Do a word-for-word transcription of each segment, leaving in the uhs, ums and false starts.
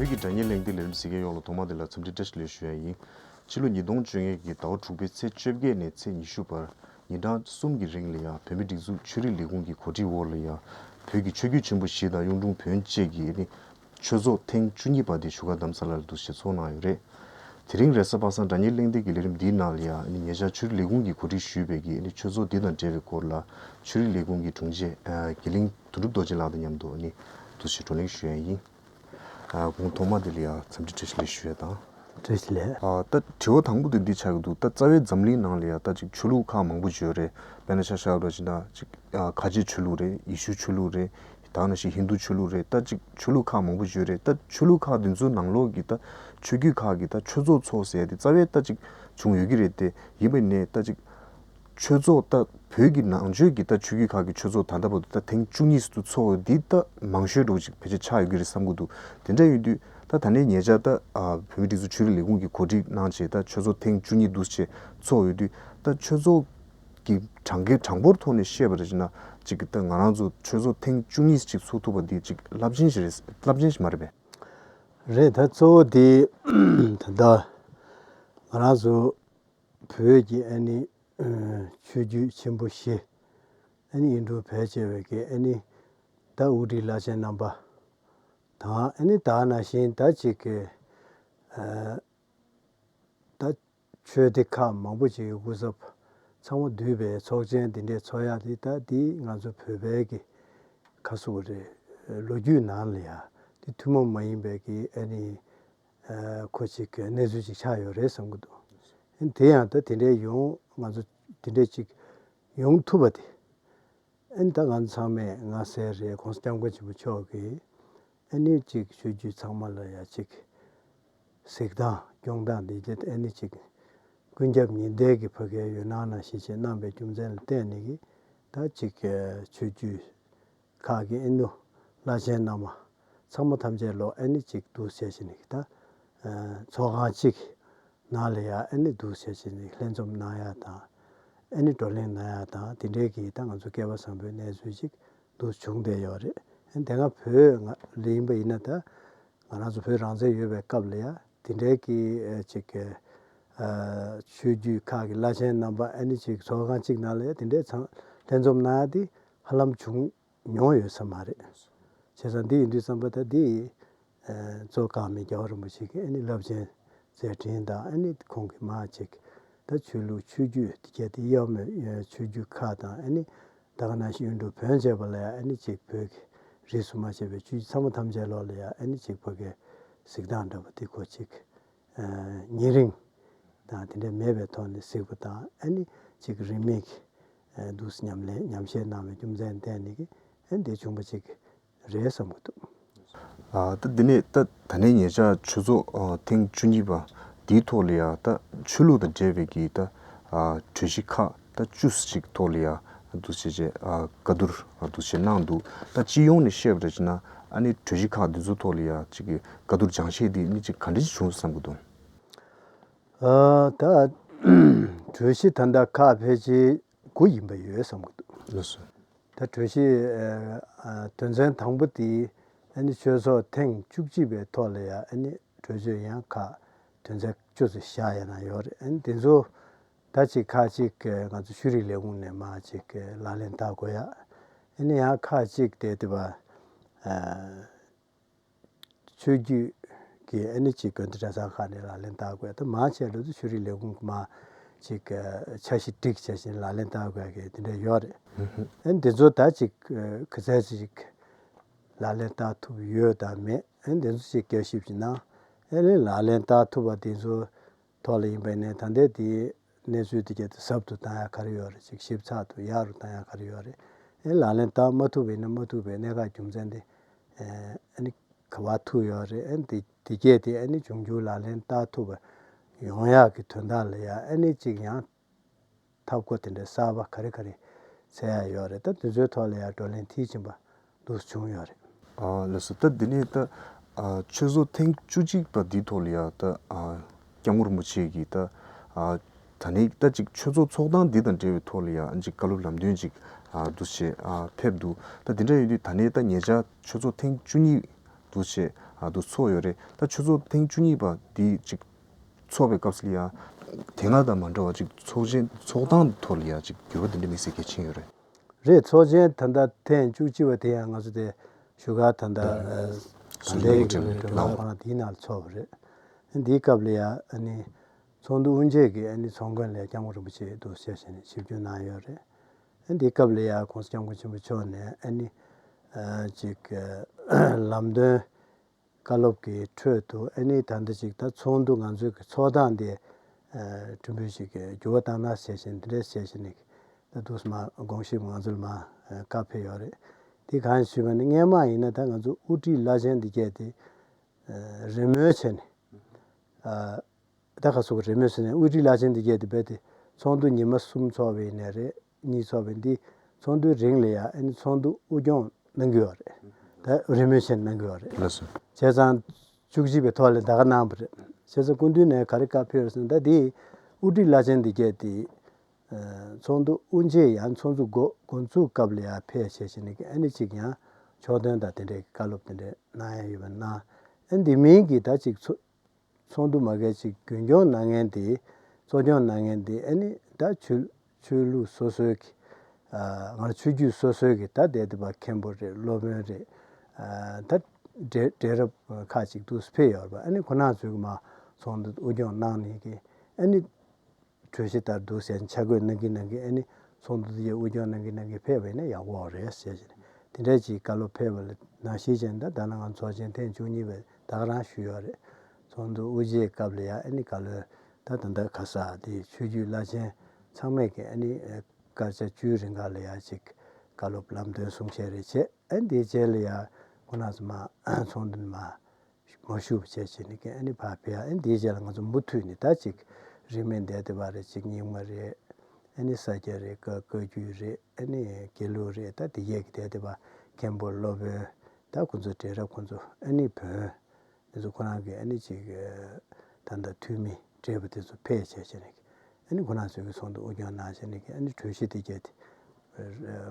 བོད་ཀྱི་དྲ་བརྙན་གླེང་སྟེགས་ལས་རིམ་གཟིགས་མཁན་ཡོངས་ལ་ཐོག་མ་དེ་ལ་འཚམས་འདྲི་བཀྲ་ཤིས་བདེ་ལེགས་ཞུ་ཡ་ཡིན། ཕྱི་ལོ་ཉིས་སྟོང་བཅོ་ལྔ་གི་ཟླ་བ་དྲུག་པའི་ཚེས་བཅོ་བརྒྱད་ནས་ཚེས་ཉི་ཤུ་བར་ཉིན་གྲངས་གསུམ་གྱི་རིང་ལ་ཡང་བོད་མིའི་སྒྲིག་འཛུགས་ཆོས་རིག་ལས་ཁུངས་ཀྱི་གོ་སྒྲིག་འོག་ལ་ཡང་བོད་ཀྱི་ཆོས་བརྒྱུད་ཆེན་པོ་བཞི་དང་གཡུང་དྲུང་བོན་བཅས་ཀྱི་ནི་ཆོས་ཚོགས་ཐེངས་བཅུ་གཉིས་པ་དེ་བཞུགས་སྒར་རྡ་རམ་ས་ལར་འདུ་ཞིག་ཚོགས་གནང་ཡོད་རེད། དེ་རིང་རེས་གཟའ་པ་སངས་དྲ་བརྙན་གླེང་སྟེགས་ཀྱི་ལས་རིམ་འདིའི་ནང་ལ་ཡང་ནི་ཉེ་ཆར་ཆོས་རིག་ལས་ཁུངས་ཀྱིས་གོ་སྒྲིག་ཞུས་པའི་གི་ནི་ཆོས་ཚོགས་འདི་དང་འབྲེལ་བའི་སྐོར་ལ་ཆོས་རིག་ལས་ཁུངས་ཀྱི་དྲུང་ཆེ་ཨ་དགེ་ལེགས་དོན་གྲུབ་རྡོ་རྗེ་ལགས་དང་མཉམ་དུ་ནི་འདུ་ཞིག་བགྲོ་གླེང་ཞུ་ཡ་ཡིན། ཨ་གོང་ཐོག་མ་དེ་ལ་ཡང་འཚམས་འདྲི་བཀྲ་ཤིས་བདེ་ལེགས་ཞུ་ཡ་དང་། བཀྲ་ཤིས་བདེ་ལེགས། ཨ་ད་དྲི་བ་དང་པོ་དེ་འདི་ཆགས་ཀྱི་འདུག་ད་རྩ་བའི་འཛམ་གླིང་ནང་ལ་ཡང་ད་ཅིག་ཆོས་ལུགས་ཁག་མང་པོ་ཡོད་རེད། དཔེར་ན་ཆ་བཞག་པ་ཅིག་ན་ཅིག་ཨ་ཁ་ཆེ་ཆོས་ལུགས་རེད། ཡེ་ཤུ་ཆོས་ལུགས་རེད། ད་ནང་བཞིན་ཧིན་རྡུ་ཆོས་ལུགས་རེད། ད་ཅིག་ཆོས་ལུགས་ཁག་མང་པོ་ཡོད་རེད། ད་ཆོས་ལུགས་ཁག་འདི་ཚོའི་ནང་ལོགས་ཀྱི་ད་ཆོས་བརྒྱུད་ཁག་གི་ད་ཆོས་ཚོགས་ཚོགས་ཟེར་ཡ་དེ་རྩ་བའི་ད་ཅིག་བྱུང་ཡོད་ཀྱི་རེད་དེ། ཡིན་པ་ནས་ད་ཅིག་ཆོས་ཚོགས་ད་བོད་ཀྱི་ནང་ཆོས་ཀྱི་ད་ཆོས་བརྒྱུད་ཁག་གི་ཆོས་ཚོགས་ད་ལྟ་བར་དུ་ད་ཐེངས་བཅུ་གཉིས་སུ་ཚོགས་འདི་ད་མང་ཤོས་འགྲོ་ཅིག་ཕལ་ཆེར་ཆགས་ཡོད་ཀྱི་རེད་བསམ་གྱི་འདུག་དེ་འདྲ་ཡོད་དུས་ད་ད་ནས་ཉེ་ཆར་ད་ཨ་བོད་མིའི་སྒྲིག་འཛུགས་ཆོས་རིག་ལས་ཁུངས་ཀྱིས་གོ་སྒྲིག་གནང་བྱས་ད་ཆོས་ཚོགས་ཐེངས་བཅུ་གཉིས་འདུག་བྱས་ཚོགས་ཡོད་དུས། ད་ཆོས་ཚོགས་ཀྱི་གྲངས་ཀའི་གྲངས་འབོར་ཐོག་ནས་བཤད་པ་རེད་ཅེ་ན། ཅིག་གི་ད་ང་རང་ཚོ་ཆོས་ཚོགས་ཐེངས་བཅུ་གཉིས་ཅིག་ཚོགས་ཐུབ་པ་འདི་ཅིག་རླབས་ཆེན་ཞིག་རེད། རླབས་ཆེན་ཞིག་མ་རེད་པས། རེད། ད་གཙོ་བོ་དེ་ད་ལྟ་ང་རང་ཚོ་བོད་ཀྱི་ཨ་ནི་ཆོས་བརྒྱུད་ཆེན་པོ་བཞི་ཨ་ནི་ཡིན་འགྲོ་བས་བྱས་པའི་གི་ཨ་ནི་ད་དབུ་ཁྲིད་བླ་ཆེན་རྣམ་པ་དང་ཨ་ནི་ད་ནང་བཞིན་ད་ཅིག་གི་ད་ཆོས་སྡེ་ཁག་མང་པོ་ཅིག་གི་སྐུ་ཚབ་ཚང་མ་འདུས་པའི་ཚོགས་ཆེན་འདི་འདྲའི་ཚོགས་ཡག་འདི་ད་འདི་ང་ཚོ་བོད་པའི་གི་ཁ་སུ་རེད། ལོ་རྒྱུས་ནང་ལ་ཡ་འདི་ཐུན་མོང་མ་ཡིན་པའི་གི་ཨ་ནི་ཁོ་ཅིག་གི་གནས་ཚུལ་ཅིག་ཆགས་ཡོད་རེད་བསམ་གི་འདུག་དེ་ཡང་ད་དེ་འདྲའི་ཡོང་ང་ཚོ་དེ་འདྲའི་ཅིག་ཡོང་ཐུབ་པ་དེ། ཨ་ནི་ད་ང་ཚང་མས་ང་ཟེར་རེད། ༸གོང་ས་༸སྐྱབས་མགོན་ཆེན་པོ་མཆོག་གིས་ཨ་ནི་གཅིག་ཆོས་བརྒྱུད་ཚང་མ་ལ་ཡ་གཅིག་གཟིགས་སྟངས་སྐྱོང་སྟངས་འདི་བྱས་ཨ་ནི་གཅིག་ཀུན་ཁྱབ་ཉི་ཟླའི་གི་ཕ་གའི་ཡུལ་སྣང་ནང་བཞིན་བྱས་གནང་པའི་རྒྱུ་མཚན་ལ་བརྟེན་ནས་གི་ད་གཅིག་ཆོས་བརྒྱུད་ཁག་གི་ཨ་ནུ་བླ་ཆེན་རྣམ་པ་ཚང་མ་ཐམས་ཅད་ལོ་ཨ་ནི་གཅིག་འདུ་བྱས་བྱས་ནས་གི་ད་ཚོགས་ཁང་གཅིག་ནང་ལ་ཡ་ཨ་ནི་འདུ་བྱས་བྱས་ནས་ལྷན་འཛོམས་གནང་ཡ་དང་། ཨ་ནི་བགྲོ་གླེང་གནང་ཡ་དང་དེ་འདྲའི་གི་ད་ང་ཚོ་སྐལ་བ་བཟང་པོའི་གནས་ཚུལ་ཅིག་འདུག་བྱུང་བསྡད་ཡོད་རེད། ཨ་ནི་དེ་སྔ་བོད་ང་ལ་ཡིན་པ་ཡིན་ན་ད་ང་རང་ཚོ་བོད་རང་བཙན་ཡོད་པའི་སྐབས་ལ་ཡ་དེ་འདྲའི་གི་ཨ་ཅིག་གི་ཨ་ཆོས་བརྒྱུད་ཁག་གི་བླ་ཆེན་རྣམ་པ་ཨ་ནི་ཅིག་ཚོགས་ཁང་གཅིག་ནང་ལ་ཡ་དེ་འདྲའི་ཚང་ལྷན་འཛོམས་གནང་ཡ་དེ་ཧ་ལམ་བྱུང་མྱོང་ཡོད་ས་མ་རེད། བྱས་ཙང་འདི་ཡིན་དུས་ཙམ་པ་ད་འདི་ཨ་གཙོ་བཀའ་མའི་རྒྱལ་བ་རིན་པོ་ཆེ་གི་ཨ་ནི་རླབས་ཆེན་མཛད་འཕྲིན་དང་ཨ་ནི་ཁོང་གི་མ་ཅིག་ད་ཆོས་ལུགས་ཆོས་བརྒྱུད་དེ་གྱད་དེ་གཡོ་མེད་ཆོས་བརྒྱུད་ཁག་དང་ཨ་ནི་ད་ག་ནང་བཞིན་གཡུང་དྲུང་བོན་བཅས་པ་ལ་ཡང་ཨ་ནི་ཅིག་བོད་ཀྱི་རིས་སུ་མ་ཆད་པའི་ཆོས་བརྒྱུད་ཚང་མ་ཐམས་ཅད་ལོག་ལ་ཡང་ཨ་ནི་ཅིག་ཕ་གའི་གཟིགས་སྟངས་འདྲ་པོ་དེ་ཁོ་ཅིག་ཨ་ཉེ་རིང་དང་དེ་འདྲ་མེད་པའི་ཐོག་ནས་གཟིགས་པ་དང་ཨ་ནི་ཅིག་རིན་མེད་ཀྱི་ཨ་འདུག་སེ་ཉམས་ལེན་ཉམས་བཞེས་གནང་བའི་རྒྱུ་མཚན་བརྟེན་ནས་ཀྱི་ཨ་འདི་བྱུང་བ་ཅིག་རེད་བསམ་གྱི་འདུག་ཨ་ད་འདི་ནས་ད་ད་ནས་ཉེ་ཆར་ཆོས་ཚོགས་ཨ་ཐེངས་བཅུ་གཉིས་པ་འདིའི་ཐོག་ལ་ཡང་ད་ཆོས་ལུགས་དང་འབྲེལ་བའི་གི་ད་ཨ་གྲོས་གཞི་ཁག་ད་བཅུ་ཅིག་ཐོག་ལ་ཡང་འདུག་སེ་བྱས་ཨ་བཀའ་བསྡུར་འདུག་སེ་གནང་འདུག་ད་སྤྱི་ཡོངས་ནས་བཤད་པ་རེད་ཅེ་ན་ཨ་ནི་གྲོས་གཞི་ཁག་འདི་ཚོ་ཐོག་ལ་ཡང་ཅིག་གི་བཀའ་བསྡུར་སྦྱང་བཤད་འདི་ནི་ཅིག་ག་འདྲ་ཅིག་བྱུང་བསམ་གྱི་འདུག་ཨ་ད་གྲོས་གཞི་ད་ལྟ་ཁག་ཕལ་ཆེར་དགུ་ཡིན་པ་ཡོད་བསམ་གྱི་འདུག་ལགས་སོ། ད་གྲོས་གཞི་ཨ་ཨ་དོན་ཚན་དང་པོ་དེ་ཨ་ནི་ཆོས་ཚོགས་ཐེངས་བཅུ་གཅིག་པའི་ཐོག་ལ་ཡང་ཨ་ནི་གྲོས་ཆོད་ཡང་ཁག་དོན་ཚན་བཅུ་ཙམ་བཞག་ཡ་ན་ཡོད་རེད། ཨ་ནི་དེ་ཚོ་ད་ཅིག་ཁག་ཅིག་ང་ཚོ་ཆོས་རིག་ལས་ཁུངས་ནས་མར་ཅིག་ལག་ལེན་བསྟར་དགོས་ཡ། ཨ་ནི་ཡང་ཁག་ཅིག་དེ་དེ་བ་ཨ་ཆོས་བརྒྱུད་ཀྱི་ཨ་ནི་ཅིག་དགོན་སྡེ་གྲྭ་ཚང་ཁག་ནས་ལག་ལེན་བསྟར་དགོས། ད་མང་ཆེ་ལོ་ཚོ་ཆོས་རིག་ལས་ཁུངས་མ་ཅིག་འཆར་གཞི་སྒྲིག་བྱས་ཤིང་ལག་ལེན་བསྟར་དགོས་ཀྱི་དེ་འདྲ་ཡོད་རེད། ཨ་ནི་དེ་ཚོ་ད་ཅིག་ག་ཚད་ཅིག་ལག་ལེན་བསྟར་ཐུབ་ཡོད་དམ་མེད། ཨ་ནི་དེ་ཚོ་ཅིག་བསྐྱར་ཞིབ་ཅིག་གནང་། ཨ་ནི་ལག་ལེན་བསྟར་ཐུབ་པ་དེ་ཚོ་ཐོག་ལ་ཡིན་པ་ནས་ད་ལྟའི་དེའི་གནས་ཚུལ་དེ་གྱད་དེ་ཟབ་ཏུ་བཏང་ཡ་ག་རེ་ཡོད་རེད། ཅིག་ཞིབ་ཚགས་དུ་ཡག་རུ་བཏང་ཡ་ག་རེ་ཡོད་རེད། ཨེ་ལག་ལེན་བསྟར་མ་ཐུབ་པ་ཡིན་ན་མ་ཐུབ་པའི་གནད་འགག་རྒྱུ་མཚན་དེ་ཨེ་ཨ་ནི་ག་པར་ཐུག་ཡོད་རེད། ཨེ་དེ་དེ་གྱད་དེ་ཨ་ནི་འབྱུང་འགྱུར་ལག་ལེན་བསྟར་ཐུབ་པ་ཡོང་ཡག་གི་དོན་དག་ལ་ཡ་ཨ་ནི་ཅིག་ཡང་ཐབས་བཀོད་དེ་འདྲའི་གསར་པ་ག་རེ་ག་རེ་འཚོལ་ཡ་ཡོད་རེད། ད་དེ་ཚོའི་ཐོག་ལ་ཡ་བགྲོ་གླེང་མཐིལ་ཕྱིན་པ་འདུག་བྱུང་ཡོད་རེད། ཨ་ལགས་སོ། ད་འདི་ནས་ད་ཨ་ཆོས་ཚོགས་ཐེངས་བཅུ་གཅིག་པ་འདིའི་ཐོག་ལ་ཡ་ད་ཨ་སྐྱབས་མགོན་རིན་པོ་ཆེ་གིས་ད་ཨ་ད་ནས་ད་ཅིག་ཆོས་ཚོགས་ཚོགས་སྟངས་འདི་དང་འབྲེལ་བའི་ཐོག་ལ་ཡ་ཅིག་བཀའ་སློབ་ལམ་སྟོན་ཅིག་ཨ་འདུག་སེ་ཨ་ཕེབས་འདུག་ད་འདི་འདྲ་ཡིན་དུས་ད་ནས་ད་ཉེ་ཆར་ཆོས་ཚོགས་ཐེངས་བཅུ་གཉིས་འདུག་སེ་ ཨ་དུ་ཚོགས་ཡོད་རེད། ད་ཆོས་ཚོགས་ཐེངས་བཅུ་གཉིས་པ་འདི་ཅིག་ཚོགས་པའི་སྐབས་སུ་ལ་ཡང་དེ་སྔ་དང་མ་འདྲ་བ་ཅིག་ཚོགས་ཆེན་ཚོགས་སྟངས་ཐོག་ལ་ཡང་ཅིག་འགྱུར་བ་འདི་འདྲ་མི་སྲིད་གལ་ཆེན་ཡོད་རེད། རེད། ཚོགས་ཆེན་ད་ལྟ་ཐེངས་བཅུ་གཅིག་པ་དེ་ཡང་ང་ཚོ་དེ་བཞུགས་སྒར་ད་ལྟ་ཨ་ཟླ་འདས་ཀྱི་དྲི་བའི་དྲི་བ་ཁོ་རང་དེའི་ནང་ལ་ཚོགས་པ་རེད། འདིའི་སྐབས་ལ་ཡང་ཨ་ནི་ཚོགས་འདུ་དབུ་འབྱེད་ཀྱི་ཨ་ནི་ཚོགས་མགོན་ལ་ཡང་སྐྱབས་མགོན་རིན་པོ་ཆེ་འདུག་ཟེར་བྱས་ནས་ཆིབས་བསྒྱུར་གནང་ཡོད་རེད། ཨ་འདིའི་སྐབས་ལ་ཡང་༸གོང་ས་༸སྐྱབས་མགོན་ཆེན་པོ་མཆོག་ནས་ཨ་ནི་ཨ་ཅིག་ཨ་ལམ་སྟོན་བཀའ་སློབ་ཀྱི་ཁྲོད་དུ་ཨ་ནི་ད་ལྟ་ཅིག་ད་ཚོགས་འདུ་ང་ཚོའི་གི་ཚོགས་སྟངས་དེ་ཨ་ཕྲན་བུ་ཞིག་གི་འགྱུར་བ་བཏང་ན་ཟེར་བཞིན་དེ་འདྲས་ཟེར་བཞིན་ནས་ད་དུས་མ་དགོངས་ཞིབ་ང་ཚོ་ལ་མ་ཨ་བཀའ་ཕེབས་ཡོད་རེད། དེ་གང་ཞུས་པ་ནི་སྔས་མ་ཡིན་ན་ད་ང་ཚོ་དབུ་ཁྲིད་བླ་ཆེན་འདི་གས་དེ་ཨ་རེས་མོས་བྱས་ནས་ཨ་ད་ག་སོགས་རེས་མོས་ཟེར་ནས་དབུ་ཁྲིད་བླ་ཆེན་འདི་གས་དེ་རྦད་དེ་ཚོགས་འདུ་ཉི་མ་གསུམ་ཚོགས་པ་ཡིན་ནའི་རེད། གཉིས་ཚོགས་པའི་འདི་ཚོགས་འདུའི་རིང་ལ་ཡང་ཨ་ནི་ཚོགས་འདུ་དབུ་སྐྱོང་གནང་གི་ཡོད་རེད། ད་རེས་མོས་བྱས་གནང་གི་ཡོད་རེད། ལགས་སོ། བྱས་ཙང་བཅུ་གཅིག་པའི་ཐོག་ལ་ད་ག་གནང་བ་རེད། བྱས་ཙང་སྐུ་མདུན་ནས་ག་རེ་བཀའ་ཕེབས་ཟེར་ན་ད་འདི་དབུ་ཁྲིད་བླ་ཆེན་འདི་གས་དེ་ཚོགས་འདུ་དབུ་འབྱེད་ཡང་ཚོགས་འདུ་འགོ་འགོ་འཛུགས་སྐབས་ལ་ཡང་ཕེབས་བྱས་བྱས་ནས་ཨ་ནི་གཅིག་ཡང་ཕྱོགས་སྟོན་དང་དེ་འདྲའི་བཀའ་སློབ་དེ་འདྲའི་གནང་ཡ་ཡོད་པ་གནང་། ཨ་འདི་མིན་གྱི་ད་གཅིག་ཚོ་ཚོགས་འདུ་མ་གས་ཅིག་རྒྱུན་སྐྱོང་གནང་མཁན་དེ་གཙོ་སྐྱོང་གནང་མཁན་དེ་ཨ་ནི་ད་ཆོས་ཆོས་ལུགས་སོ་སོའི་གི་ཨ་ང་ཆོས་བརྒྱུད་སོ་སོའི་གི་ད་དེ་དེ་པ་མཁན་པོ་རེད། སློབ་དཔོན་རེད། ཨ་ད་གྲས་གྲས་རབས་ཁག་ཅིག་འདུག་ཕེབས་ཡོད་རེད་པ། ཨ་ནི་ཁོ་རང་ཚོའི་གི་མ་ཚོགས་འདུ་དབུ་སྐྱོང་གནང་ནས་གི་ཨ་ནི་གྲོས་གཞི་ལྟར་འདུག་ཟེར་ནས་ཆ་བགོས་གནང་གི་གནང་གི་ཨ་ནི་ཚོགས་འདུ་དེ་དབུ་སྐྱོང་གནང་གི་གནང་གི་ཕེབས་པ་ཡིན་ན་ཡག་པོ་རེད་ཟེར་བཞིན་དེ་འདྲ་ཅིག་བཀའ་སློབ་ཕེབས་པ་ལ་ནང་བཞིན་བྱས་ནས་ད་ད་ནང་ང་ཚོགས་ཆེན་ཐེངས་བཅུ་གཉིས་པའི་ད་ག་རང་ཞུས་ཡོད་རེད། ཚོགས་འདུ་དབུ་འབྱེད་སྐབས་ལ་ཡང་ཨ་ནི་བཀའ་བློན་ད་ད་ལྟ་ག་ས་དེ་ཆོས་བརྒྱུད་བླ་ཆེན་ཚང་མས་ཀྱི་ཨ་ནི་སྐར་ཆ་བཅུའི་རིང་ག་ལ་ཡང་ཅིག་བཀའ་སློབ་ལམ་སྟོན་གསུང་བཤད་རེ་བྱས། ཨ་ནི་དེའི་རྗེས་ལ་ཡང་ཁོ་རང་ཚོ་མ་ཚོགས་འདུ་མ་མ་ཞུ་བྱས་བྱས་ནས་ཀྱི་ཨ་ནི་ཕར་ཕེབས། ཨ་ནི་དེའི་རྗེས་ལ་ང་ཚོ་མུ་མཐུད་ནས་ད་ཅིག་རིས་མེད་འདས་དེ་བ་རེད། ཅིག་རྙིང་མ་རེད། ཨ་ནི་ས་སྐྱ་རེད། བཀའ་བཀའ་བརྒྱུད་རེད། ཨ་ནི་དགེ་ལུགས་རེད། ད་དེ་གས་ཀྱི་འདས་དེ་བ་མཁན་པོ་སློབ་དཔོན་ད་ཁོ་ཚོ་གྲས་རབས་ཁོ་ཚོ་ཨ་ནི་བོན་དེ་ཚོ་ཁོ་རང་གི་ཨ་ནི་ཅིག་ད་ལྟ་འཐུས་མི་བགྲེས་པ་དེ་ཚོ་ཕེབས་བྱས་བྱས་ནས་ཨ་ནི་ཁོ་རང་ཚོའི་གི་ཚོགས་འདུ་དབུ་སྐྱོང་གནང་བྱས་ནས་ཀྱི་ཨ་ནི་གྲོས་གཞི་དེ་གས་དེ་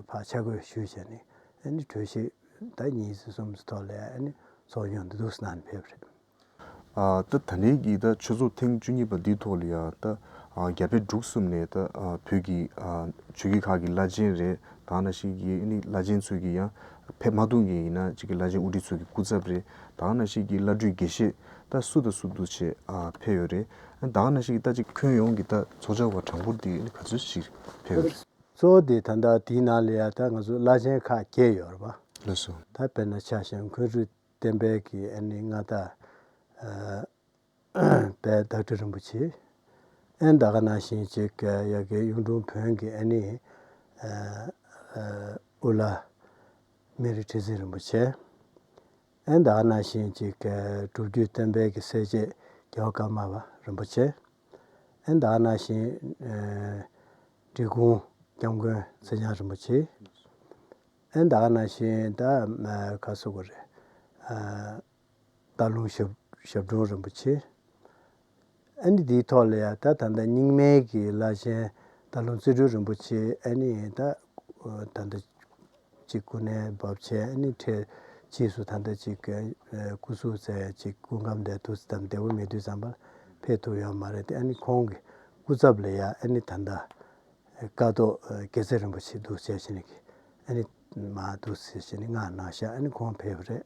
ཕར་ཆ་བགོས་ཞུས་བྱས་ནས་ཨ་ནི་གྲོས་གཞི་ད་གཉིས་ཙམ་གསུམ་ཙམ་ཐོག་ལ་ཨ་ནི་ཚོགས་སྐྱོང་འདི་འདུག་གནང་ནས་ཕེབས་པ་རེད། ཨ་ད་ད་ལན་གྱི་ད་ཆོས་ཚོགས་ཐེངས་བཅུ་གཉིས་པ་འདིའི་ཐོག་ལ་ཡང་ད་ཨ་རྒྱ་བལ་འབྲུག་གསུམ་ནས་ད་ཨ་བོད་ཀྱི་ཨ་ཆོས་བརྒྱུད་ཁག་གི་བླ་ཆེན་རེད། ད་ག་ནང་བཞིན་གྱི་ཨ་ནི་བླ་ཆེན་ཚོས་ཀྱི་ཡང་ཕེབས་མ་ཐུབ་མཁན་ཡིན་ན་ཅིག་གི་བླ་ཆེན་དབུ་ཁྲིད་ཚོས་ཀྱི་སྐུ་ཚབ་རེད། ད་ག་ནང་བཞིན་གྱི་བླ་སྤྲུལ་དགེ་བཤེས་ད་སུ་དང་སུ་འདུག་བྱས་ཨ་ཕེབས་ཡོད་རེད། ཨ་ད་ག་ནང་བཞིན་གྱི་ད་ཅིག་ཁྱོན་ཡོངས་ཀྱི་ད་ཚོགས་བཅར་བ་གྲངས་འབོར་དེ་ཨ་ནི་ག་ཚོད་ཅིག་ཕེབས་ཡོད་རེད། གཙོ་བོ་དེ་ད་ལྟ་དེའི་ནང་ལ་ཡང་ད་ང་ཚོ་བླ་ཆེན་ཁག་བརྒྱད་ཡོད་རེད་པ། ལགས་སོ། ད་དཔེར་ན་ཆ་བཞག་ན་མཁན་སྤྲུལ་བསྟན་འཕེལ་གྱི་ཨ་ནི་མངའ་བདག་ཨ་དཔལ་བདག་ཁྲི་རིན་པོ་ཆེ། ཨ་ནི་ད་ག་ནང་བཞིན་ཅིག་ཡ་གི་གཡུང་དྲུང་བོན་གྱི་ཨ་ནི་ཨ་ཨ་དབུ་བླ་སྨན་རི་ཁྲི་འཛིན་རིན་པོ་ཆེ། ཨ་ནི་ད་ག་ནང་བཞིན་ཅིག་སྒྲུབ་བརྒྱུད་བསྟན་པའི་གི་སྲས་བཅས་རྒྱལ་བ་ཀརྨ་པ་རིན་པོ་ཆེ། ཨ་ནི་ད་ག་ནང་བཞིན་ཨ་འབྲི་གུང་སྐྱབས་མགོན་ཚེ་རིང་རིན་པོ་ཆེ། ཨ་ནི་ད་ག་ནང་བཞིན་ད་ཨ་ག་སོགས་རེད། ཨ་སྟག་ལུང་ཞབས་ཞབས་དྲུང་རིན་པོ་ཆེ། ཨ་ནི་དེའི་ཐོག་ལ་ཡང་ད་ད་ལྟ་རྙིང་མའི་གི་བླ་ཆེན་སྟག་ལུང་རྩེ་སྤྲུལ་རིན་པོ་ཆེ། ཨ་ནི་ད་ད་ལྟ་ཅིག་སྐུ་ནད་བབས་བྱས་ཨ་ནི་འཕྲལ་ཕྱིས་སུ་ད་ལྟ་ཅིག་སྐུ་གཟུགས་ཟེར་ཅིག་སྐུ་ཁམས་བདེ་ཐུབ་དང་བདེ་པོ་མེད་དུས་ཙམ་པ་ཕེབས་ཐུབ་ཡོད་མ་རེད་དེ། ཨ་ནི་ཁོང་གི་སྐུ་ཚབ་ལ་ཡང་ཨ་ནི་ད་ལྟ་ཀཿཐོག་རྒྱལ་སྲས་རིན་པོ་ཆེ་འདུག་ཟེར་བྱས་ནས་ཨ་ནི་མ་འདུག་ཟེར་བྱས་ནས་མངགས་གནང་ཤག་ཨ་ནི་ཁོང་ཕེབས་པ་རེད།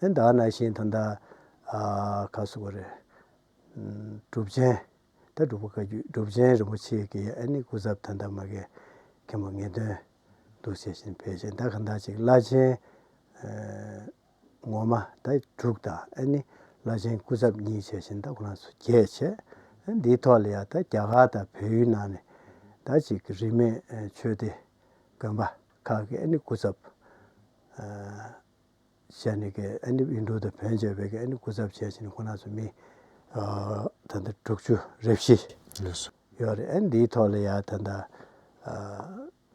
ཨ་ནི་ད་ག་ནང་བཞིན་ད་ལྟ་ཨ་ག་སོགས་རེད། གྲུབ་ཆེན་ད་འབྲུག་པ་བཀའ་བརྒྱུད་གྲུབ་ཆེན་རིན་པོ་ཆེ་གི་ཨ་ནི་སྐུ་ཚབ་ད་ལྟ་མ་གི་མཁན་པོ་ངེས་དོན་འདུག་ཟེར་བཞིན་ཕེབས་བཞིན་ད་ག་འདྲ་ཅིག་བླ་ཆེན་ངོ་མ་ད་དྲུག་དང་ཨ་ནི་བླ་ཆེན་སྐུ་ཚབ་གཉིས་བྱས་བཞིན་ད་ཁོ་རང་ཚོ་བརྒྱད་བྱས། ཨ་ནི་འདིའི་ཐོག་ལ་ཡང་ད་རྒྱ་གར་དང་བལ་ཡུལ་ནང་ནས་ད་ཅིག་རིས་མེད་ཆོས་སྡེ་དགོན་པ་ཁག་གི་ཨ་ནི་སྐུ་ཚབ་བྱས་ནས་ཀྱི་ཨ་ནི་ཨིན་འབྲུག་དང་བོན་བཅས་པའི་ཀྱི་ཨ་ནི་སྐུ་ཚབ་བྱས་བྱས་ནས་ཁོ་རང་ཚོ་མི་ད་ལྟ་དྲུག་ཅུ་རེ་བཞི་ལགས་སོ། ཡོད་རེད། ཨ་ནི་འདིའི་ཐོག་ལ་ཡང་ད་ལྟ་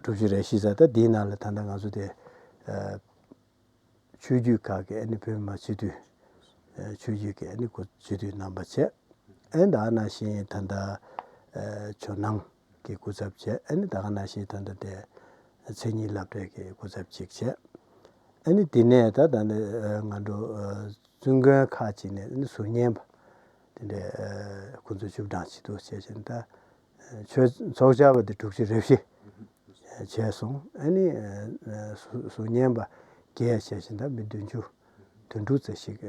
དྲུག་ཅུ་རེ་བཞི་ཙམ་ད་འདིའི་ནང་ལ་ད་ལྟ་ང་ཚོ་དེ་ཆོས་བརྒྱུད་ཁག་གི་ཨ་ནི་བོད་མི་མང་སྤྱི་འཐུས་ཆོས་བརྒྱུད་ཀྱི་ཨ་ནི་སྐུ་སྤྱི་འཐུས་རྣམ་པ་བྱས། ཨ་ནི་ད་ག་ནང་བཞིན་ད་ལྟ་ཇོ་ནང་གི་སྐུ་ཚབ་བྱས། ཨ་ནི་ད་ག་ནང་བཞིན་ད་ལྟ་དེ་མཚན་ཉིད་སློབ་གྲྭའི་གི་སྐུ་ཚབ་ཅིག་བྱས། ཨ་ནི་དེ་ནས་ད་ད་ནི་ང་འགྲོ་ སྲུང་མགོན་ཁག་ཅིག་ནས་ནི་ཟུར་ཉན་པ་དེ་འདྲའི་ཁོང་ཚོ་བཅུ་གྲངས་ཅིག་འདུག་བྱས་ཕྱིན། ད་ཆོས་ཚོགས་བཅར་བ་དེ་དྲུག་ཅུ་རེ་བཞི་བྱས་སོང་། ཨ་ནི་ཟུར་ཉན་པ་བརྒྱད་བྱས་ཕྱིན། ད་མི་བདུན་ཅུ་དོན་དྲུག་ཙམ་ཞིག་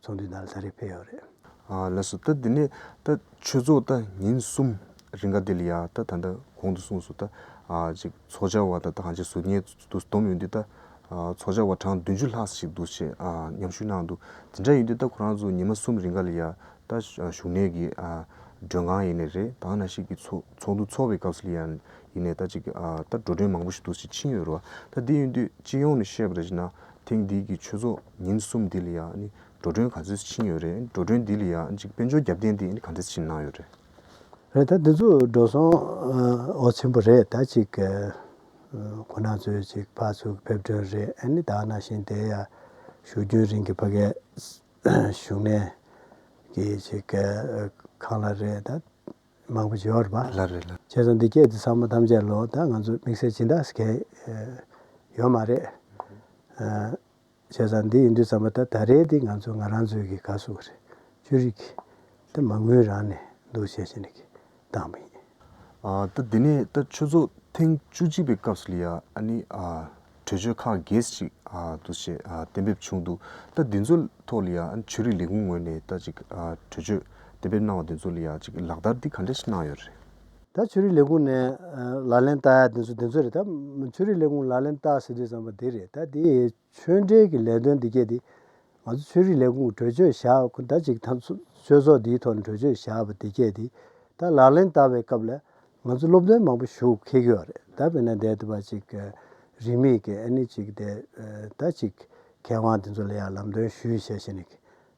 ཚོགས་འདུའི་ནང་ལ་ད་རེས་ཕེབས་ཡོད་རེད། ཨ་ལགས་སོ། ད་འདི་ནས་ད་ཆོས་ཚོགས་ད་ཉིན་གསུམ་རིང་ག་འདི་ལ་ཡ་ད་ད་ལྟ་གོང་དུ་གསུངས་སོང་། ད་ཨ་ཅིག་ཚོགས་བཅར་བ་ད་ད་གང་ཅི་ཟུར་ཉན་དུ་བསྡོམས་ཡོང་དུས་ད་ཨ་ཚོགས་བཅར་བ་གྲངས་བདུན་ཅུ་ལྷག་ཞིག་འདུག་ཅེས་ཨ་མཉམ་ཞུགས་གནང་འདུག་དེ་འདྲ་ཡིན་དུས་ད་ཁོ་རང་ཚོ་ཉི་མ་གསུམ་རིང་ག་ལ་ཡ་ད་བཞུགས་གནས་ཀྱི་ཨ་མགྲོན་ཁང་ཡིན་ནའི་རེད། ད་ག་ནང་བཞིན་གྱི་ཚོགས་ཚོགས་འདུ་ཚོགས་པའི་སྐབས་སུ་ལ་ཡ་ཡིན་ནའི་ད་ཅིག་ཨ་ད་འགྲོ་གྲོན་མང་པོ་ཞིག་འདུག་ཅེས་ཕྱིན་ཡོད་རེད་བ། ད་འདི་ཡིན་དུས་སྤྱི་ཡོངས་ནས་བཤད་པ་རེད་ཅེ་ན་ཐེངས་འདི་གི་ཆོས་ཚོགས་ཉིན་གསུམ་འདི་ལ་ཡ་ཨ་ནི་འགྲོ་གྲོན་ག་ཚོད་ཕྱིན་ཡོད་རེད། འགྲོ་གྲོན་འདི་ལ་ཡ་ཅིག་དཔལ་འབྱོར་རྒྱབ་རྟེན་འདི་ཨ་ནི་ག་འདྲས་ཕྱིན་གནང་ཡོད་རེད། རེད། ད་འདི་ཚོ་འགྲོ་སོང་ཨ་འོ་ཆེན་པོ་རེད། ད་ཅིག་ཨ་ཁོ་ན་ཚོའི་ཅིག་ཕར་ཚུར་ཕེབས་གྲོན་རེད། ཨ་ནི་ད་ནང་བཞིན་དེ་ཡ་བཞུགས་རྒྱུན་རིང་གི་ཕ་གའི་བཞུགས་གནས་ཀྱི་ཅིག་ཨ་ཁང་གླ་རེད། ད་མང་པོ་ཅིག་ཡོད་རེད་པ། ལགས་རེད་ལགས། བྱས་ཙང་འདི་སྐད་འདི་ཚང་མ་ཐམས་ཅད་ལོ་ད་ང་ཚོ་དམིགས་བསལ་སྦྱིན་བདག་གས་ཡོད་མ་རེད། བྱས་ཙང་འདི་ཡིན་དུས་ཙམ་པ་ད་ད་རེས་འདི་ང་ཚོ་ང་རང་ཚོའི་གི་ག་ཟེར་དགོས་རེད། ཆོས་རིག་གི་ད་མ་དངུལ་རང་ནས་འདུག་བྱས་བྱས་ནས་གི་བཏང་བ་ཡིན། ཨ་ད་འདི་ནས་ད་ཆོས་ཚོགས་ཐེངས་བཅུ་གཅིག་པའི་སྐབས་སུ་ལ་ཡ་ཨ་ནི་ཨ་གྲོས་ཆོད་ཁག་བརྒྱད་ཅིག་ཨ་འདུག་བྱས་ཨ་གཏན་འབེབས་བྱུང་འདུག་ད་འདི་ཚོའི་ཐོག་ལ་ཡ་ཨ་ནི་ཆོས་རིག་ལས་ཁུངས་ངོས་ནས་ད་ཅིག་ཨ་གྲོས་ཆོད་གཏན་འབེབས་གནང་བ་འདི་ཚོ་ལ་ཡ་ཅིག་ལག་བསྟར་འདི་ག་འདྲ་ཞིག་གནང་ཡོད་རེད། ད་ཆོས་རིག་ལས་ཁུངས་ནས་ཨ་ལག་ལེན་བསྟར་ཡ་འདི་ཚོ་འདི་ཚོ་རེད། ད་ཆོས་རིག་ལས་ཁུངས་ལག་ལེན་བསྟར་ཟེར་དུས་ཙམ་པ་འདི་རེད། ད་འདི་ཆོས་འབྲེལ་གྱི་ལས་དོན་འདི་གས་འདི་ང་ཚོ་ཆོས་རིག་ལས་ཁུངས་གྲོས་ཆོད་བཞག་ཁོ་ད་ཅིག་ད་ཚོ་ཆོས་ཚོགས་འདིའི་ཐོག་ནས་གྲོས་ཆོད་བཞག་པ་འདི་གས་འདི་ད་ལག་ལེན་བསྟར་བའི་སྐབས་ལ་ང་ཚོ་སློབ་སྟོན་མང་པོ་ཞུ་འཁེལ་གྱི་ཡོད་རེད། ད་དཔེར་ན་འདས་དུས་པ་ཅིག་རིས་མེད་ཀྱི་ཨ་ནི་ཅིག་དེ་ད་ཅིག་མཁས་དབང་དེ་ཚོ་ལ་ཡང་ལམ་སྟོན་ཞུས་བྱས་བྱས་ནས་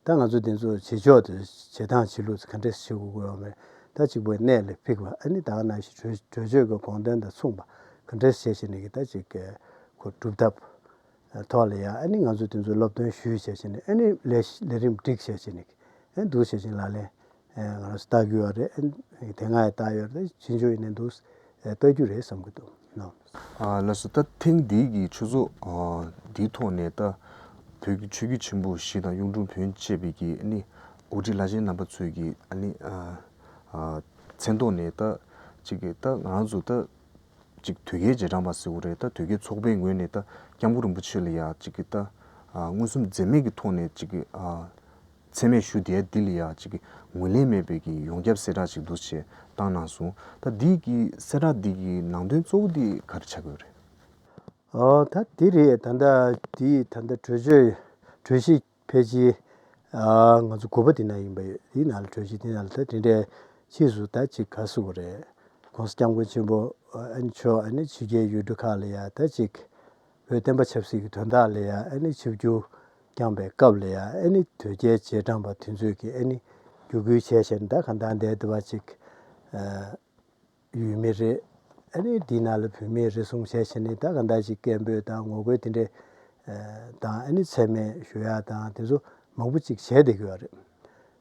ད་ང་ཚོ་དེ་ཚོ་བྱེད་ཕྱོགས་དེ་བྱེད་སྟངས་བྱེད་ལུགས་ག་འདྲས་བྱེད་དགོས་ཀྱི་ཡོད་མེད། ད་གཅིག་པོའི་གནད་ལ་ཕིགས་པ་ཨ་ནི་ད་ག་ནང་བཞིན་གྲོས་གྲོས་ཆོད་ཀྱི་དགོངས་དོན་དང་མཚུངས་པ་ག་འདྲས་བྱས་བྱས་ནས་ཀྱི་ད་ཅིག་གི་ཁོ་སྒྲུབ་ཐབས་ཐོག་ལ་ཡང་ཨ་ནི་ང་ཚོ་དེ་ཚོ་སློབ་སྟོན་ཞུས་བྱས་བྱས་ནས་ཨ་ནི་ལས་ལས་རིམ་སྒྲིག་བྱས་བྱས་ནས་ཨ་ནི་འདུག་བྱས་བྱས་ལག་ལེན་ང་རང་ཚོ་བསྟར་གྱི་ཡོད་རེད། ཨ་ནི་དེ་སྔ་ཡང་བསྟར་ཡོད་རེད། ཕྱིན་ཆད་ཡིན་ནའི་འདུག་ལྟ་རྒྱུ་རེད་བསམ་གྱི་འདུག་ནོ། ཨ་ལགས་སོ། ད་ཐེངས་འདིའི་གི་ཆོས་ཚོགས་ཨ་འདིའི་ཐོག་ནས་ད་བོད་ཀྱི་ཆོས་བརྒྱུད་ཆེན་པོ་བཞི་དང་གཡུང་དྲུང་བོན་བཅས་པའི་གི་ཨ་ནི་དབུ་ཁྲིད་བླ་ཆེན་རྣམ་པ་ཚོའི་གི་ཨ་ནི་ཨ་ཨ་མཚན་ཐོག་ནས་ད་ཅིག་གི་ད་ང་རང་ཚོ་ད་ཅིག་དོལ་རྒྱལ་རྗེས་འབྲང་པ་ཟེར་དགོས་རེད། ད་དོལ་རྒྱལ་ཚོགས་པའི་ངོས་ནས་ད་སྐྱབས་མགོན་རིན་པོ་ཆེ་ལ་ཡ་ཅིག་གི་ད་ཨ་མངོན་སུམ་འཛེམ་མེད་ཀྱི་ཐོག་ནས་ཅིག་གི་ཨ། མཚན་སྨད་ཞུ་དེ་འདི་ལ་ཡ་ཅིག་ངོས་ལེན་མེད་པའི་གི་ཡོངས་ཁྱབ་གསལ་བསྒྲགས་ཅིག་འདུག་ཅེས་བཏང་གནང་སོང་། ད་འདི་གི་གསལ་བསྒྲགས་འདི་གི་ནང་དོན་གཙོ་བོ་འདི་ག་རེ་ཆགས་ཀྱི་ཡོད་རེད། ཨོ་ད་འདི་རེད། ད་ལྟ་འདི་ད་ལྟ་གྲོས་ཆོད་གྲོས་གཞི་ཕལ་ཆེར་ཨ་ང་ཚོ་དགུ་པ་འདི་ན་ཡིན་པ་ཡོད། འདི་ནང་ལ་གྲོས་གཞི་འདི་ནང་ལ་ད་དེ་འདྲའི་ཕྱིས་སུ་ད་ཅིག་ག་ཟེར་དགོས་རེད། ༸གོང་ས་༸སྐྱབས་མགོན་ཆེན་པོ་ཨ་ནི་མཆོག་ཨ་ནི་ཕྱི་རྒྱལ་ཡུལ་གྲུ་ཁག་ལ་ཡ་ད་ཅིག་བོད་བསྟན་པ་ཆབ་སྲིད་ཀྱི་དོན་དག་ལ་ཡ་ཨ་ནི་ཆིབས་བསྒྱུར་བསྐྱངས་པའི་སྐབས་ལ་ཡ་ཨ་ནི་དོལ་རྒྱལ་རྗེས་འབྲང་པ་དེ་ཚོས་ཀྱི་ཨ་ནི་བརྒྱུད་སྐུལ་བྱས་བྱས་ནས་ད་གང་ལྟར་འདས་དུས་པ་ཅིག་ཨ་ཡུལ་མི་རེད། ཨ་ནི་འདི་ནང་ལ་བོད་མི་རེད་གསུངས་བྱས་བྱས་ནས་ད་གང་ལྟར་ཅིག་སྐད་འབོད་དང་ངོ་རྒོལ་དེ་འདྲས་ཨ་དང་ཨ་ནི་མཚན་སྨད་ཞུ་ཡ་དང་དེ་ཚོ་མང་པོ་ཅིག་བྱས་བསྡད་ཀྱི་ཡོད་རེད།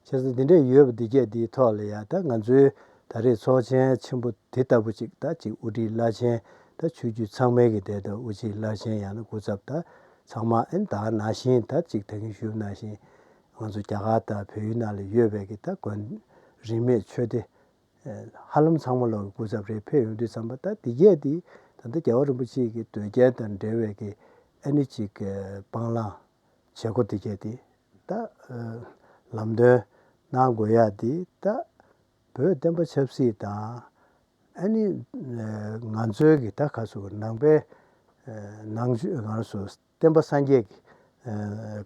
བྱས་ཙང་འདི་འདྲས་ཡོད་པ་འདི་གས་འདིའི་ཐོག་ལ་ཡ་ད་ང་ཚོའི་ད་རེས་ཚོགས་ཆེན་ཆེན་པོ་འདི་ལྟ་བུ་ཅིག་ད་ཅིག་དབུ་ཁྲིད་བླ་ཆེན་ད་ཆོས་བརྒྱུད་ཚང་མའི་གི་དེ་ད་དབུ་ཁྲིད་བླ་ཆེན་ཡང་ན་སྐུ་ཚབ་ད་ཚང་མ་ཨེ་ད་ནང་བཞིན་ད་ཅིག་ད་གིན་ཞུས་ནང་བཞིན་ང་ཚོ་རྒྱ་གར་དང་བལ་ཡུལ་ནང་ལ་ཡོད་པའི་གི་ད་དགོན་རིས་མེད་ཆོས་སྡེ་ཧ་ལམ་ཚང་མ་ལོག་གི་སྐུ་ཚབ་རེ་ཕེབས་ཡོང་དུས་ཙམ་པ་ད་འདི་གས་འདི་ད་ལྟ་རྒྱལ་བ་རིན་པོ་ཆེ་གི་དོལ་རྒྱལ་དང་འབྲེལ་བའི་གི་ཨེ་ནི་ཅིག་སྤང་བླང་བྱེད་སྒོ་དེ་གས་དེ་ད་ལམ་སྟོན་གནང་དགོས་ཡ་དེ་ད་བོད་བསྟན་པ་ཆབ་སྲིད་དང་ཨ་ནི་ང་ཚོའི་གི་ད་ག་ཟེར་ནང་པའི་ནང་ཆོས་ང་རང་ཚོ་བསྟན་པ་སངས་རྒྱས་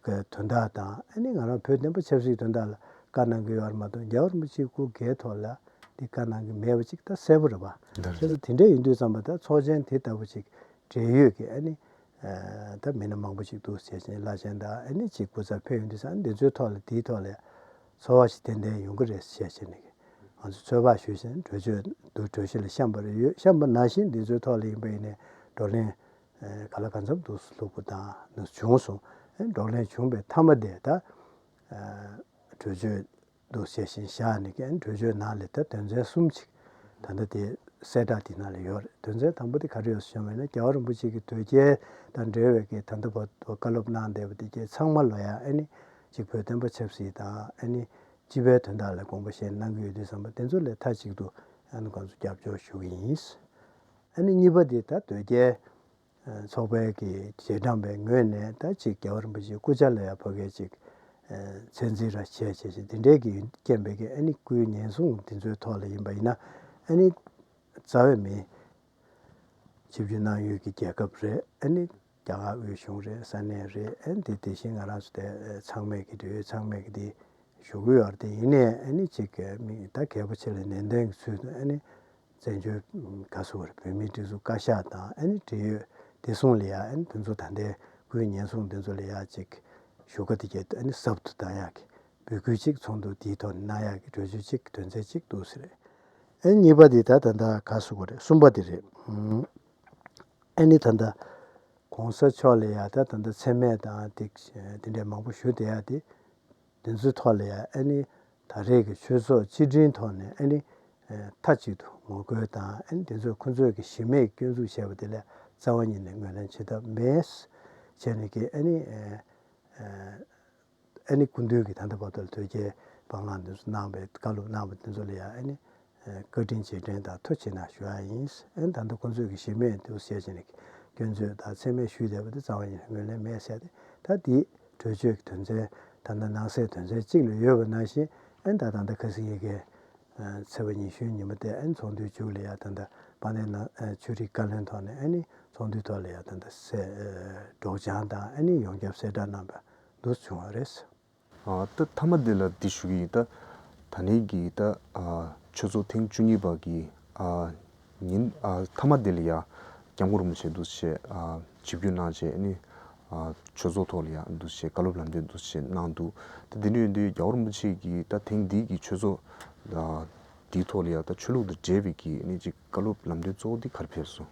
ཀྱི་དོན་དག་དང་ཨ་ནི་ང་རང་བོད་བསྟན་པ་ཆབ་སྲིད་དོན་དག་ལ་བཀའ་གནང་གི་ཡོད་རེད་མ་གཏོགས་རྒྱལ་བ་རིན་པོ་ཆེའི་སྐུ་སྒེར་ཐོག་ལ་དེ་བཀའ་གནང་གི་མེད་པ་ཅིག་ད་གསལ་པོ་རེད་པ། བྱས་ཙང་དེ་འདྲ་ཡིན་དུས་ཙམ་པ་ད་ཚོགས་ཆེན་དེ་ལྟ་བུ་ཅིག་འབྲེལ་ཡོད་ཀྱི་ཨ་ནི་ད་མི་སྣ་མང་པོ་ཅིག་འདུག་བྱས་ཙང་བླ་ཆེན་དང་ཨ་ནི་ཅིག་སྐུ་ཚབ་ཕེབས་ཡོང་དུས་ཙང་འདི་ཚོའི་ཐོག་ལ་དེའི་ཐོག་ལ་ཚོར་བ་ཞིག་ཏན་ཏན་ཡོང་གི་རེད་བྱས་ཙང་ནས་ང་ཚོ་ཚོད་དཔག་ཞུས་ཙང་གྲོས་ཆོད་འདུག་གྲོས་གཞི་ལ་བཤམས་པ་རེད་ཡོད། བཤམས་པ་ནང་བཞིན་འདི་ཚོའི་ཐོག་ལ་ཡིན་པ་ཡིན་ནའི་བགྲོ་གླེང་ག་ལ་གང་འཚམ་འདུག་ལྷུག་པོ་དང་འདུག་བྱུང་སོང་། བགྲོ་གླེང་བྱུང་བའི་མཐའ་མ་དེ་ད་གྲོས་ཆོད་འདུག་བྱས་ཤིང་བཞག་ནས་ཀྱང་གྲོས་ཆོད་ནང་ལ་ད་དོན་ཚན་གསུམ་ཅིག་ད་ལྟ་དེ་གསལ་བསྒྲགས་དེ་ནང་ལ་ཡོད་རེད། དོན་ཚན་དང་པོ་དེ་ག་རེ་ཡོད་ཟེར་བྱུང་བ་ཡིན་ན་རྒྱལ་བ་རིན་པོ་ཆེ་གི་དོལ་རྒྱལ་དང་འབྲེལ་བའི་གི་ད་ལྟ་བར་དུ་བཀའ་སློབ་གནང་བསྡད་པ་དེ་གའི་ཚང་མ་ལ་ཡང་ཨ་ནི་ གཅིག་བོད་བསྟན་པ་ཆབ་སྲིད་དང་ཨ་ནི་སྤྱི་པའི་དོན་དག་ལ་དགོངས་པ་བཞེས་གནང་གི་ཡོད་དུས་ཙམ་པ་དེ་ཚོ་ལ་མཐའ་གཅིག་ཏུ་ཨ་ནི་ཁོང་ཚོ་རྒྱབ་སྐྱོར་ཞུ་གི་ཡིན། ཨ་ནི་གཉིས་པ་དེ་ད་དོལ་རྒྱལ་ཚོགས་པའི་གི་རྗེས་འབྲང་པའི་ངོས་ནས་ད་ཅིག་རྒྱལ་བ་རིན་པོ་ཆེའི་སྐུ་ཕྱྭ་ལ་ཡང་ཕ་གིར་ཅིག་ཚད་འཛིན་ར་བྱས་བྱས་བྱས་དེ་འདྲའི་གི་རྐྱེན་པས་ཀྱི་ཨ་ནི་སྐུའི་ཉེན་སྲུང་དེ་ཚོའི་ཐོག་ལ་ཡིན་པ་ཡིན་ན་ཨ་ནི་རྩ་བའི་མི་ཆིབས་བསྒྱུར་གནང་ཡུལ་གྱི་རྒྱལ་ཁབ་རེད། ཨ་ནི་རྒྱ་གར་དབུས་གཞུང་རེད། ས་གནས་རེད། ཨ་ནི་དེ་དེ་བཞིན་ང་རང་ཚོ་དེ་ཚང་མས་ཀྱི་འབྲེལ་ཡོད་ཚང་མས་ཀྱི་དེ་ཞུ་གི་ཡོད་རེད། དེ་ཡིན་ནའི་ཨ་ནི་ཅིག་མི་ད་གལ་པོ་ཆེ་ལ་ནན་ཏན་གྱི་ཚུལ་དུ་ཨ་ནི་བཙན་བྱོལ་ག་སུ་བར་བོད་མིའི་སྒྲིག་འཛུགས་བཀའ་ཤག་དང་ཨ་ནི་འབྲེལ་ཡོད་བདེ་སྲུང་ལ་ཡ་ཨ་ནི་དེ་ཚོ་ད་ལྟའི་སྐུའི་ཉེན་སྲུང་དེ་ཚོ་ལ་ཡ་ཅིག་ཞུ་ག་དེ་གྱད་ཨ་ནི་ཟབ་ཏུ་བཏང་ཡག་གི་འབོད་སྐུལ་ཅིག་ཚོགས་འདུ་དེའི་ཐོག་ནས་གནང་ཡག་གི་གྲོས་ཆོད་ཅིག་དོན་ཚན་ཅིག་འདུག་ཟེར། ཨ་ནི་གཉིས་པ་དེ་ད་ད་ལྟ་ག་སུ་བར་གསུམ་པ་དེ་རེད། ཨ་ནི་ད་ལྟ་གོང་ས་མཆོག་ལ་ཡ་ད་ད་ལྟ་མཚན་སྨད་དང་དེ་དེ་འདྲའི་མང་པོ་ཞུ་བསྡད་ཡ་དེ་དེ་ཚོའི་ཐོག་ལ་ཡ་ཨ་ནི་ད་རེས་ཀྱི་ཆོས་ཚོགས་སྤྱི་འཕྲིན་ཐོག་ནས་ཨ་ནི་མཐའ་གཅིག་ཏུ་ངོ་རྒོལ་དང་ཨ་ནི་དེ་ཚོས་ཁོ་ཚོས་ཀྱི་གཞི་མེད་སྐྱོན་འཛུགས་བྱས་པ་དེ་ལ་རྩ་བ་ཉིད་ནས་ངོས་ལེན་བྱེད་ཐབས་མེད། བྱས་ནས་ཀྱི་ཨ་ནི་ཨ་ནི་སྐུ་མདུན་གྱིས་ད་ལྟ་བར་དུ་དོལ་རྒྱལ་སྤང་བླང་དེ་ཚོ་གནང་བའི་བཀའ་སློབ་གནང་བ་དེ་ཚོ་ལ་ཡང་ཨ་ནི་བཀའ་དྲིན་རྗེས་དྲན་དང་ཐུགས་རྗེ་གནང་ཞུ་བ་ཡིན། ཨ་ནི་ད་ལྟ་ཁོང་ཚོས་ཀྱི་གཞི་མེད་དུ་བཤད་བྱས་ནས་སྐྱོན་བརྗོད་དང་མཚན་སྨད་ཞུས་བསྡད་པ་དེ་རྩ་བ་ཉིད་ནས་ངོས་ལེན་མེད་ཟེར་ཏེ། ད་འདི་གྲོས་ཆོད་ཀྱི་དོན་ཚན་ད་ལྟ་ནང་གསེས་དོན་ཚན་གཅིག་ལ་ཡོད་པ་ནང་བཞིན་ཨ་ནི་ད་ད་ལྟ་ཁ་སང་ཡི་གེ་ཚེས་པ་ཉི་ཤུའི་ཉིན་མོ་དེ་ཨ་ནི་ཚོགས་འདུའི་མཇུག་ལ་ཡང་ད་ལྟ་དཔལ་ལྡན་ནང་ཆོས་རིག་བཀའ་བློན་ཐོག་ནས་ཨ་ནི་ཚོགས་འདུའི་ཐོག་ལ་ཡང་ད་ལྟ་གསལ་སྒྲོག་སྦྱང་དང་ཨ་ནི་ཡོངས་ཁྱབ་གསལ་བསྒྲགས་གནང་བ་འདུག་བྱུང་བ་རེད། ཨ། ད་མཐའ་མ་འདི་ལ་འདི་ཞུ་གི་ཡིན། ད་ད་ནས་ཀྱི་ད་ཨ་ཆོས་ཚོགས་ཐེངས་བཅུ་གཉིས་པ་གི་ཨ་ཉིན་ཨ་མཐའ་མ་འདི་ལ་ཡ་སྐྱབས་མགོན་རིན་པོ་ཆེ་འདུག་སེ་ཨ་ཆིབས་བསྒྱུར་གནང་བྱས་ཨ་ནི་ཨ་ཆོས་ཚོགས་ཐོག་ལ་ཡ་འདུག་སེ་བཀའ་སློབ་ལམ་སྟོན་འདུག་སེ་གནང་འདུག་ད་འདི་འདྲ་ཡོད་དུས་རྒྱལ་བ་རིན་པོ་ཆེ་གི་ད་ཐེངས་འདི་གི་ཆོས་ཚོགས་ཨ་འདིའི་ཐོག་ལ་ཡ་ད་ཆོས་ལུགས་དང་འབྲེལ་བའི་གི་ཨ་ནི་ཅིག་བཀའ་སློབ་ལམ་སྟོན་གཙོ་བོ་འདི་ག་རེ་ཕེབས་སོང་།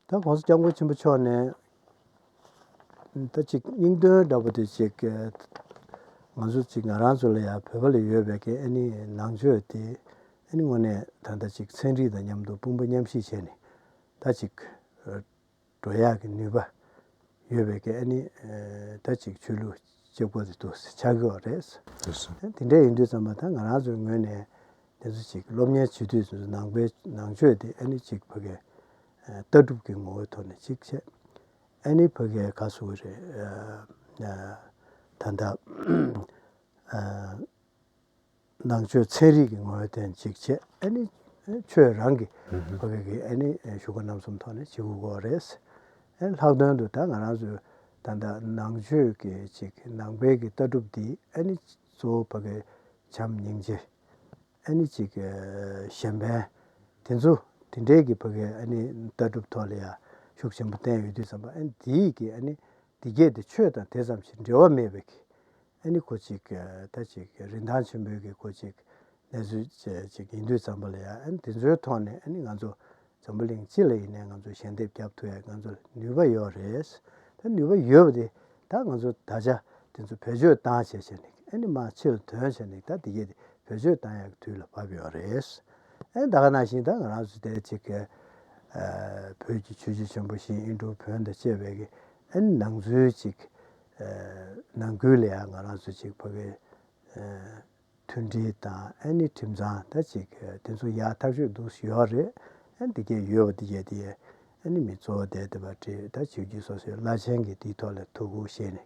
ད་༸གོང་ས་༸སྐྱབས་མགོན་ཆེན་པོ་མཆོག་ནས་ད་ཅིག་སྙིང་དོན་འདྲ་པོ་དེ་ཅིག་ང་ཚོ་ཅིག་ང་རང་ཚོ་ལ་ཡང་བོད་པ་ལ་ཡོད་པའི་གི་ཨ་ནི་ནང་ཆོས་དེ་ཨ་ནི་དངོས་གནས་ད་ལྟ་ཅིག་ཚན་རིག་དང་མཉམ་དུ་དཔུང་པ་མཉམ་གཤིབ་བྱས་ནས་ད་ཅིག་འགྲོ་ཡག་གི་ནུས་པ་ཡོད་པའི་གི་ཨ་ནི་ད་ཅིག་ཆོས་ལུགས་གཅིག་པོ་དེ་འདུག་ཆགས་ཀྱི་ཡོད་རེད། དེ་འདྲ་ཡིན་དུས་ཙམ་པ་ད་ང་རང་ཚོའི་ངོས་ནས། དེ་ཚོ་ཅིག་སློབ་གཉེར་བྱེད་དུས་ཚོ་ནང་པའི་ནང་ཆོས་དེ་ཨ་ནི་ཅིག་ཕ་གི་ལྟ་གྲུབ་ཀྱི་ངོ་བོའི་ཐོག་ནས་ཅིག་བྱས། ཨ་ནི་ཕ་གི་ག་སུ་རེད། ད་ལྟ་ནང་ཆོས་ཚན་རིག་གི་ངོ་བོའི་སྟེང་ཅིག་བྱས། ཨ་ནི་ཆོས་རང་གི་ཕ་གི་གི་ཨ་ནི་ཞུ་ཁ་རྣམ་གསུམ་ཐོག་ནས་བྱེད་དགོས་ཀྱི་རེད། ཨ་ནི་ལྷག་དོན་དུ་ད་ང་རང་ཚོའི་ད་ལྟ་ནང་ཆོས་ཀྱི་ཅིག་ནང་པའི་གི་ལྟ་གྲུབ་འདི་ཨ་ནི་གཙོ་བོ་ཕ་གི་བྱམས་སྙིང་རྗེ། ཨ་ནི་ཅིག་གཞན་ཕན་དེ་ཚོ་དེ་འདྲའི་གི་ཕ་གི་ཨ་ནི་ལྟ་གྲུབ་ཐོག་ལ་ཡ་ཤུགས་ཆེན་པོ་བསྟན་ཡོད་དུས་ཙམ་པ་ཨ་ནི་དེའི་གི་ཨ་ནི་དེ་གས་དེ་ཆོས་དང་དེ་ཙམ་ཞིག་འབྲེལ་བ་མེད་པའི་གི་ཨ་ནི་ཁོ་ཅིག་ད་ཅིག་རིན་ཐང་ཆེན་པོའི་གི་ཁོ་ཅིག་གནས་ཚུལ་ཅིག་ཡིན་དུས་ཙམ་པ་ལ་ཡ་ཨ་ནི་དེ་ཚོའི་ཐོག་ནས་ཨ་ནི་ང་ཚོ་འཛམ་བུ་གླིང་སྤྱི་ལ་ཡིན་ནའི་ང་ཚོ་ཞལ་འདེབས་རྒྱབ་ཐུབ་ཡ་ང་ཚོ་ལ་ནུས་པ་ཡོད་རེད། ད་ནུས་པ་ཡོད་པ་དེ་ད་ང་ཚོ་ད་ཆ་དེ་ཚོ་བེད་སྤྱོད་བཏང་བྱས་བྱས་ནས་ཨ་ནི་མར་ཕྱི་ལ་ཐོན་བྱས་ནས་ད་དེ་གས་དེ་བེད་སྤྱོད་བཏང་ཡག་གི་དུས་ལ་བབས་ཡོད་རེད། ཨ་ནི་ད་ག་ནང་བཞིན་ད་ང་རང་ཚོ་དེ་ཅིག་གི་བོད་ཀྱི་ཆོས་བརྒྱུད་ཆེན་པོ་ཞིང་ཨིན་འབྲུག་བོན་དང་བཅས་པའི་གི་ཨ་ནི་ནང་ཚུལ་ཅིག་ནང་ཁུལ་ལ་ཡང་ང་རང་ཚོ་ཅིག་ཕ་གི་མཐུན་སྒྲིལ་དང་ཨ་ནི་ཁྲིམས་གཙང་ད་ཅིག་དེ་ཚོ་ཡག་ཐག་ཆོད་འདུག་ཡོད་རེད། ཨ་ནི་དེ་གས་ཡོད་པ་དེ་གས་དེ་ཨ་ནི་མི་གཙོ་བོ་དེ་དེ་བ་བྲིས་ད་ཆོས་བརྒྱུད་སོ་སོའི་བླ་ཆེན་གྱི་དེའི་ཐོག་ལ་ཐུགས་ཁུར་བཞེས་ནས་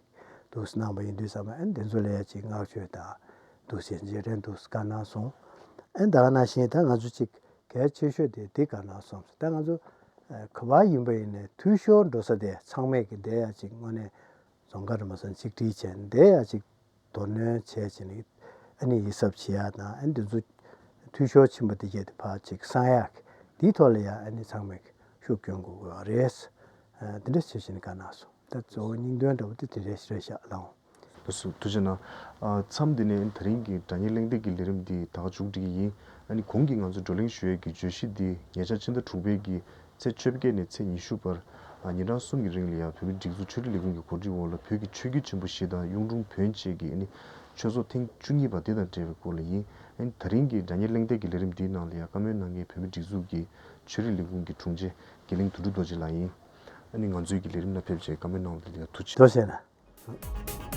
འདུག་གནང་པ་ཡིན་དུས་ཙམ་པ་ཨ་ནི་དེ་ཚོ་ལ་ཡ་ཅིག་བསྔགས་བརྗོད་དང་འདུག་ཟེར་རྗེས་དྲན་འདུག་བཀའ་གནང་སོང་། ཨ་ནི་ད་ག་ནང་བཞིན་ད་ང་ཚོ་ཅིག་གལ་ཆེ་ཤོས་དེ་དེ་བཀའ་གནང་སོང་ད་ང་ཚོ་ག་བ་ཡིན་པ་ཡིན་ནའི་འཐུས་ཤོར་འགྲོ་ས་དེ་ཚང་མས་ཀྱི་འདས་ཡ་ཅིག་དངོས་གནས་རྫོང་དཀར་རི་མ་སང་ཆིག་སྒྲིལ་བྱས་འདས་ཡ་ཅིག་དོ་སྣང་བྱས་བྱས་ནས་ཨ་ནི་ཡིད་གཟབ་བྱེད་ཡ་དང་ཨ་ནི་འདི་ཚོ་འཐུས་ཤོར་ཕྱིན་པ་དེ་གས་དེ་ཕར་ཅིག་སངས་ཡག་འདིའི་ཐོག་ལ་ཡ་ཨ་ནི་ཚང་མས་ཤུགས་སྐྱོན་དགོས་ཀྱི་རེད། ཨ་འདི་འདྲ་བྱས་བྱས་ནས་བཀའ་གནང་སོང་ད་གཙོ་བོ་སྙིང་དོན་འདྲ་པོ་དེ་དེ་རེད་རེད་ཤག་ལགས། ལགས་སོ་ཐུགས་རྗེ་གནང་། ཨ་མཚམས་འདི་ནས་དེ་རིང་གི་དྲ་བརྙན་གླེང་སྟེགས་ཀྱི་ལས་རིམ་འདི་ད་ག་མཇུག་སྒྲིལ་གྱི་ཡིན། ཨ་ནི་གོང་གི་ང་ཚོ་བགྲོ་གླེང་ཞུ་ཡས་ཀྱི་བརྗོད་གཞི་འདི་ཉེ་ཆར་ཕྱི་ཟླ་དྲུག་པའི་གི་ཚེས་བཅོ་བརྒྱད་ནས་ཚེས་ཉི་ཤུ་བར་ཉིན་གྲངས་གསུམ་གྱི་རིང་ལ་ཡང་བོད་མིའི་སྒྲིག་འཛུགས་ཆོས་རིག་ལས་ཁུངས་ཀྱི་གོ་སྒྲིག་འོག་ལ་བོད་ཀྱི་ཆོས་བརྒྱུད་ཆེན་པོ་བཞི་དང་གཡུང་དྲུང་བོན་བཅས་ཀྱི་ཨ་ནི་ཆོས་ཚོགས་ཐེངས་བཅུ་གཉིས་པ་དེ་དང་འབྲེལ་བའི་སྐོར་ལ་ཡིན། ཨ་ནི་ད་རིང་གི་དྲ་བརྙན་གླེང་སྟེགས་ཀྱི་ལས་རིམ་འདིའི་ནང་ལ་ཡང་བཀའ་མོལ་གནང་མཁན་བོད་མིའི་སྒྲིག་འཛུགས་ཀྱི་ཆོས་རིག་ལས་ཁུངས་ཀྱི་དྲུང་ཆེ་དགེ་ལེགས་དོན་གྲུབ་རྡོ་རྗེ་ལགས་ཡིན། ཨ་ནི་ང་ཚོའི་གི་ལས་རིམ་ནང་ཕེབས་བྱས་བཀའ་མོལ་གནང་བ་དེ་ལ་ཡང་ཐུགས་རྗེ་ཆེ། ཐུགས་རྗེ་ཆེ།